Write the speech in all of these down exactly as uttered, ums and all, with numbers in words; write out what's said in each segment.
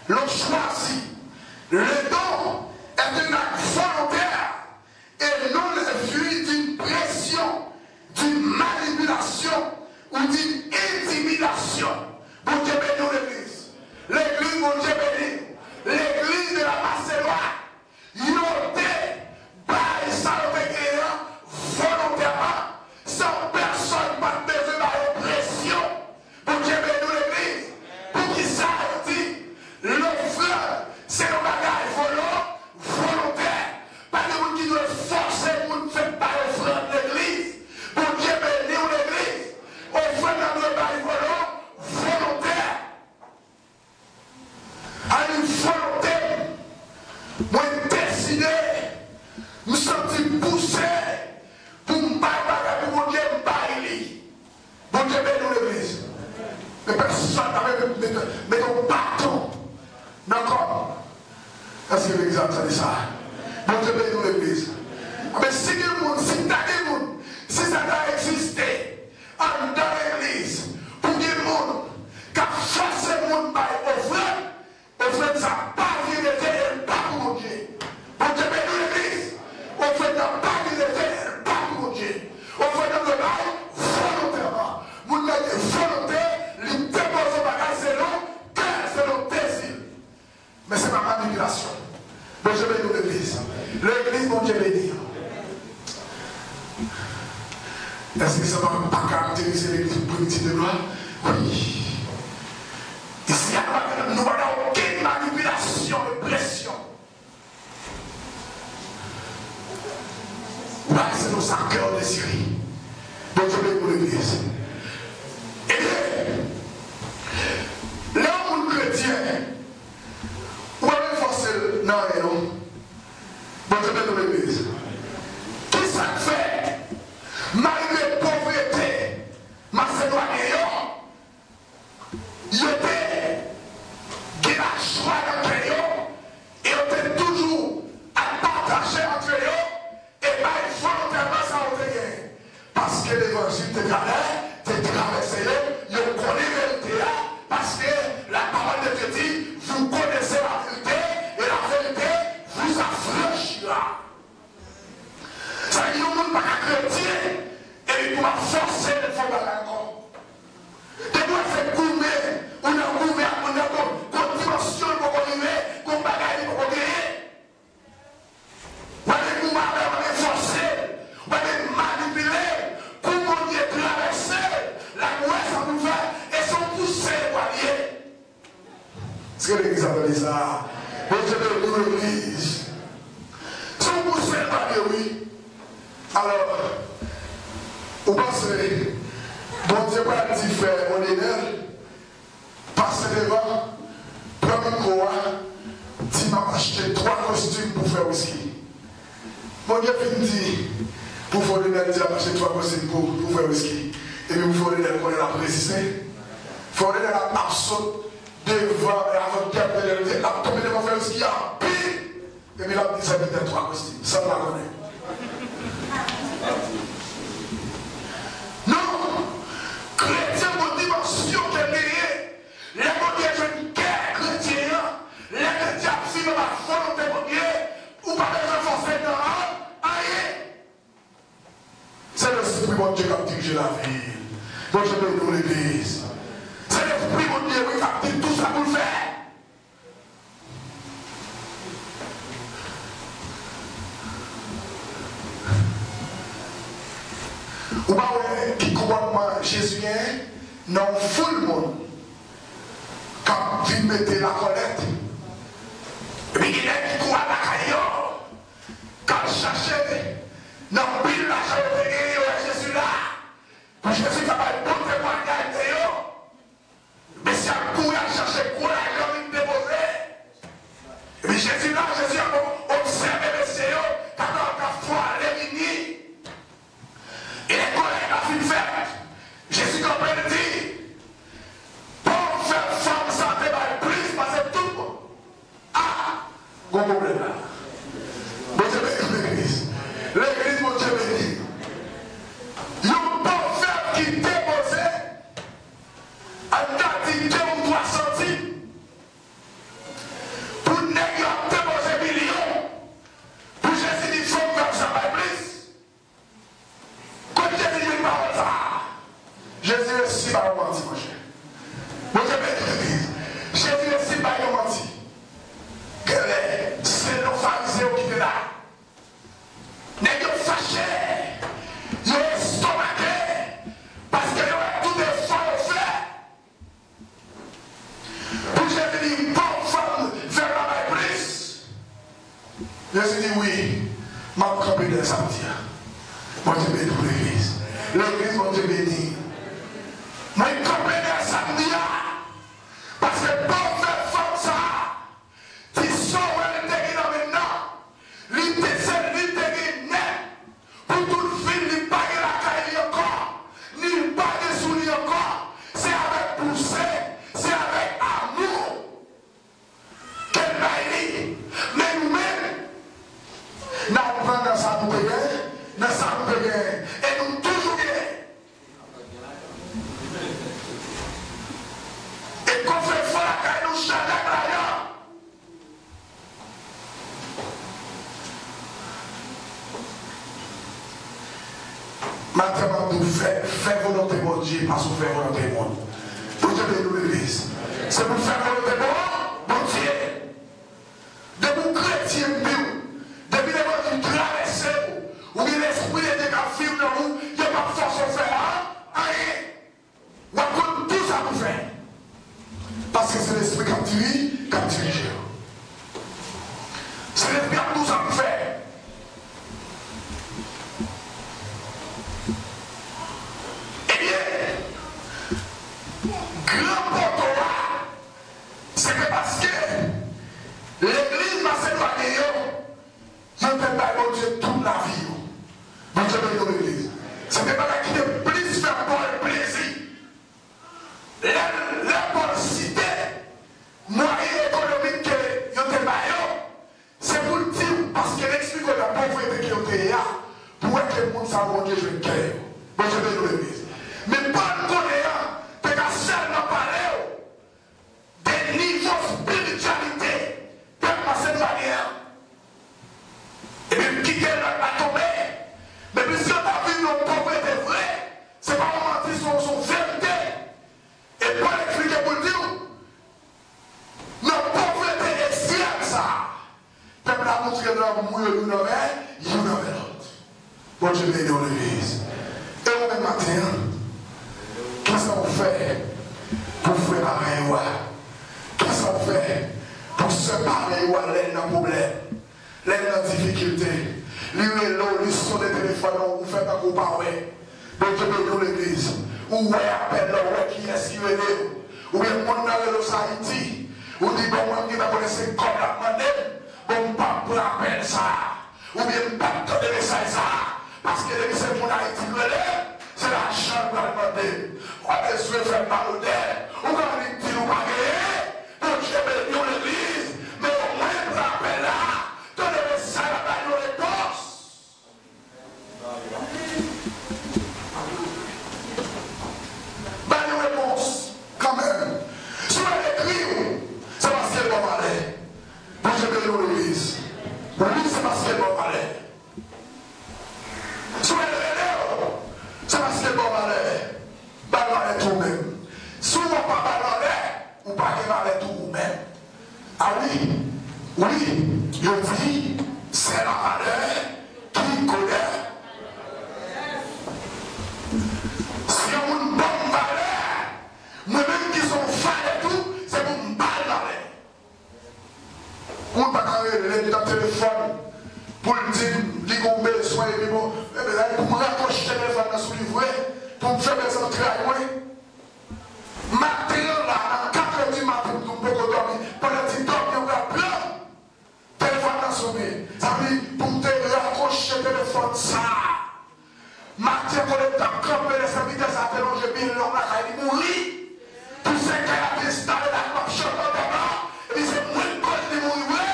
L'on choisit. Le don est un acte volontaire et non le fruit d'une pression, d'une manipulation ou d'une intimidation. Bondye beni w, legliz. Legliz, Bondye beni w. Legliz de la Masedwàn. Yo te bay sa yo te genyen an volontèman, san pèsòn pa t bezwen ba yo presyon. Bondye beni w, legliz. Poukisa yo di lofrann se yon bagay volo-, volontè? Pa gen moun ki dwe fòse moun fè bay ofrann legliz. Bondye beni w, legliz. Ofrann nan dwe bay volo-, volontè. A yon volonte m, mwen deside, m santi pouse pou m bay bagay pou Bondye, m bay li. Bondye beni w, legliz. Men pèsòn pa mete, mete, mete yon baton nan kò m. Èske legliz ap tande sa? Bondye beni w, legliz. Men si gen moun, si ta gen moun, si sa ta egziste anndan legliz, pou gen moun k ap fòse moun bay ofrann, ofrann sa pa vin de Dye, e l pa pou Bondye. Bondye beni w, legliz. Ofrann nan pa vin de Dye, e l pa pou Bondye. Ofrann nan dwe bay volontèman. Moun nan gen volonte, li depoze yon bagay selon kè l, selon dezi l. Men se pa manipilasyon. Bondye beni w, legliz. Legliz, Bondye beni w. Èske sa pa, pa karakterize legliz primitif de glwa? Wi. Isi a, nou pa, nou pa nan okenn manipilasyon e presyon. Ou pa se nou sa kè w desire. Bondye beni w, legliz. Ebyen, lè yon moun kretyen, ou pa vle fòse l nan anyen, non. Bondye beni w, legliz. Kisa k fè, malgre povrete Masedwanyen yo, yo te gen lajwa nan kè yo, e yo te toujou ap pataje antre yo, e bay volontèman sa yo te gen. Paske levanjil te travè-, te travèse yo, yo konnen verite a, paske la parole de Dieu dit, vous connaissez la vérité, et la vérité vous affranchira. Sa vle di yon moun pa ka kretyen, epi pou w ap fòse l fè yon bagay ankò. Depi w wè se goumen, ou nan goumen ak moun nan, gon, gon dimansyon l poko rive, gon bagay li poko genyen. W ap vin goumen avè l, w ap vin fòse l, w ap vin manipile l, pou Bondye travèse l, l ap wè sa pou l fè, e se yon pouse l pral ye. Èske legliz ap tande sa? Bondye beni w, legliz. Se yon pouse l pral ye, wi. Alò, ou panse Bondye pral di frè Odenèl, pase devan, pran mikwo a, di m ap achte twa kostim pou frè Whisky. Bondye fin di pou frè Odenèl di l ap achte twa kostim pou, pou frè Whisky. Epi pou frè Odenèl konnen l ap reziste. Frè Odenèl ap, ap sot devan, e avan kè Odenèl, l ap tonbe devan frè Whisky anpil. Epi l ap di sèvitè twa kostim, san l pa konnen. Non! Kretyen gon dimansyon ke l genyen. Lè Bondye jwenn kè kretyen an, lè kretyen ap viv anba volonte Bondye, ou pa bezwen fòse l nan anyen. Se Lespri Bondye k ap dirije lavi l. Bondye beni w, legliz. Se Lespri Bondye, wi, k ap di l tout sa pou l fè. Ou pa wè ki konpòtman Jezi genyen nan yon foul moun k ap vin mete lakòlèt? Epi gen nèg ki kouri al lakay yo, k al chache nan pil lajan yo te genyen, yo wè Jezi la, pou Jezi ka bay bon temwayaj de yo. Mesye a kouri al chache gwo lajan vin depoze. Epi Jezi la, Jezi ap obsève mesye yo, k ap, k ap fwa ale vini. E lè kòlèt la fin fèt, Jezi kanpe, l di, pòv vèv fanm sa te bay plis pase tout moun. Ah! Gon pwoblèm la. Bondye beni w, legliz. Legliz, Bondye beni. Yon pòv vèv ki depoze, ann ta di de ou twa santim. Pou Jezi di, pòv fanm, fè travay plis. Jezi di, wi, m ap kanpe dèyè sa m di a. Bondye beni w, legliz. Legliz, Bondye beni. Mwen kanpe dèyè sa m di a. Paske pòv fanm sa a, ti sa w wè l te gen nan men l nan, li te sèl, li te gen nèt. Pou tout vi l, li pa gen lakay li ankò, ni l pa gen sou li ankò. Se avèk pouse, se avèk amou ke l bay li. Men nou menm, n al pran nan sa nou te gen, nan sa nou te gen, e nou toujou gen. E kofrefò lakay nou chanje ak lajan. Maten, m ap di w, fè, fè volonte Bondye, pase w fè volonte moun. Bondye beni w, legliz. Se pou fè volonte bon, Bondye. Depi w kretyen, m di w, depi levanjil travèse w, oubyen Lespri de Dye k ap viv nan ou, yo p ap fòse w fè an, anyen. W ap konn tou sa pou fè. Paske se Lespri k ap diri-, k ap dirije w. Se Lespri k ap di w sa pou fè. Ebyen, gran poto a, se te paske legliz Masedwanyen yo, yo te bay Bondye tout lavi yo. Bondye beni w, legliz. Se te bagay ki te plis fè Pòl plezi. Lè, lè Pòl site mwayen ekonomik ke yo te ba yo, se pou l di w, paske l eksplike w nan povrete ke yo te ye a, pou w wè ke moun sa yo, Bondye jwenn kè yo. Bondye beni w, legliz. Men Pòl kounye a te ka sèlman pale w de nivo espirityalite pèp Masedwanyen an. Epi m kite lòt la tonbe. Men piske yo t ap viv nan povrete vre, se pa yon manti, se yon, se yon verite. E Pòl eksplike pou l di w, nan povrete ekstrèm sa a, pèp la montre lanmou yo youn anvè, youn anvè lòt. Bondye beni w, legliz. E ou menm maten an, kisa w fè pou frè parèy ou a? Kisa w fè pou sè parèy ou a lè l nan pwoblèm? Lè l nan difikilte, li rele w, li sonnen telefòn ou, ou fè tankou w pa wè. Bondye beni w, legliz. Ou wè apèl la, ou wè kiyès ki rele w. Oubyen moun nan rele w, se Ayiti. Ou di, bon, mwen, m gentan konnen se kòb l ap mande m. Bon, m p ap pran apèl sa a. Oubyen m p ap tande mesaj sa a. Paske depi se moun Ayiti k rele m, se lajan l pral mande m. Ou pa bezwen fè m mal odè. Ou ka vin di l ou pa genyen. Bondye beni w, legliz. Men omwen pran apèl la. Tande mesaj la, ba li yon repons. Ba li yon repons kanmenm. Si w wè l ekri w, se paske l ba w valè. Bondye beni w, legliz. Wi, se paske l ba w valè. Si w wè l rele w, se paske l ba w valè. Ba l valè tou ou menm. Si w pa ba l valè, ou pa gen valè tou ou menm. A wi, wi, yo di, c'est la valeur qui connaît. Si yon moun ban m valè, mwen menm ki se yon valè tou, se pou m ba l valè. Moun pa ka rele m nan telefòn pou l di m li gon bezwen, epi bon, e pou m rakwoche telefòn nan sou li vre, pou m fèmen zantray mwen. Maten an la, nan katrè di maten, m di w m poko dòmi. Pandan ti dòmi an pral pran, telefòn nan sonnen. Sa vle di, pou m te rakwoche telefòn sa a, maten kote m t ap kanpe, lè sèvitè sa a te lonje pye l long lakay li mouri. Pou sèkèy la te enstale la, m ap chante anba, epi se mwen k koz li mouri vre.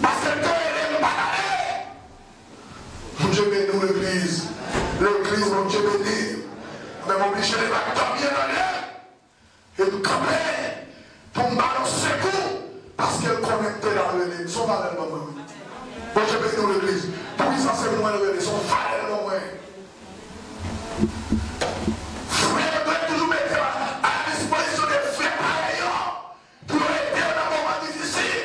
Paske l te rele m pa t ale. Bondye beni w, legliz. Legliz, Bondye beni. Men m oblije leve ak dòmi an nan lè. E m kanpe pou m ba l yon sekou. Paske l konnen m te la rele m. Se yon valè l ban mwen, wi. Bondye beni w, legliz. Poukisa se mwen l rele? Se yon valè l ban mwen. Frè yo dwe toujou mete a la dispozisyon de frè parèy yo. Pou yo ede w nan moman difisil.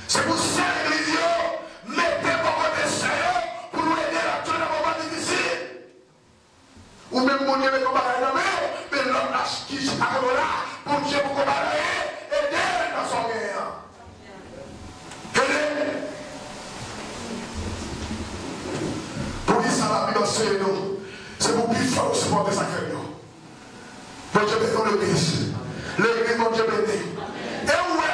Se pou sè legliz yo mete bò kote sè yo pou nou ede lòt yo nan moman difisil. Ou menm Bondye mete yon bagay nan men w, men lòt la ki Sa konn la, Bondye poko ba l anyen, ede l nan sa w genyen an. Ede l. Poukisa Labib anseye nou? Se pou pifò yo sipòte sa k fèb yo. Bondye beni w, legliz. Legliz, Bondye beni. E ou wè,